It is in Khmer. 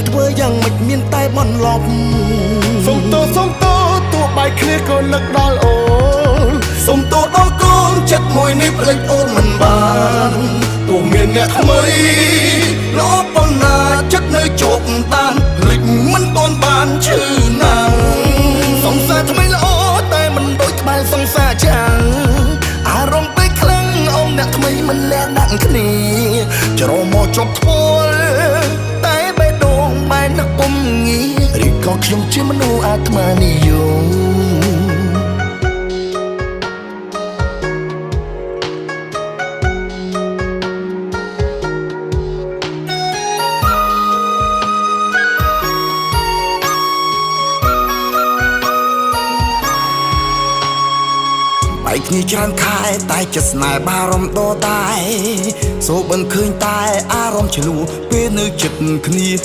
ធ្វើយ៉ាងម៉េចមានតែបន្លប់ សុំទោសសុំទោសទោះបែកគ្នាក៏នឹកដល់អូន សុំទោសដល់កូនចិត្តមួយនេះផ្លេចអូនមិនបានទោះមានអ្នកថ្មីល្អប៉ុណ្ណាចិត្តនៅជាប់តាមភ្លេចមិនទាន់បានឈឺណាស់សង្សារថ្មីល្អតែមិនដូចក្បែរសង្សារចាំងអារម្មណ៍ពេលខ្លាំងអមអ្នកថ្មីមិនលះដាក់គ្នាច្រមកជាប់ធ្មល់តែបេះដូងបែរនឹកពុំងារឬក៏ខ្ញុំជាមនុស្សអាត្មានិយម បែកគ្នាច្រើនខែតែចិត្តស្នេហ៍បារម្ភដដែលសូបិនឃើញតែអារម្មណ៍ឆ្លួពេលនៅចិត្តគ្នា។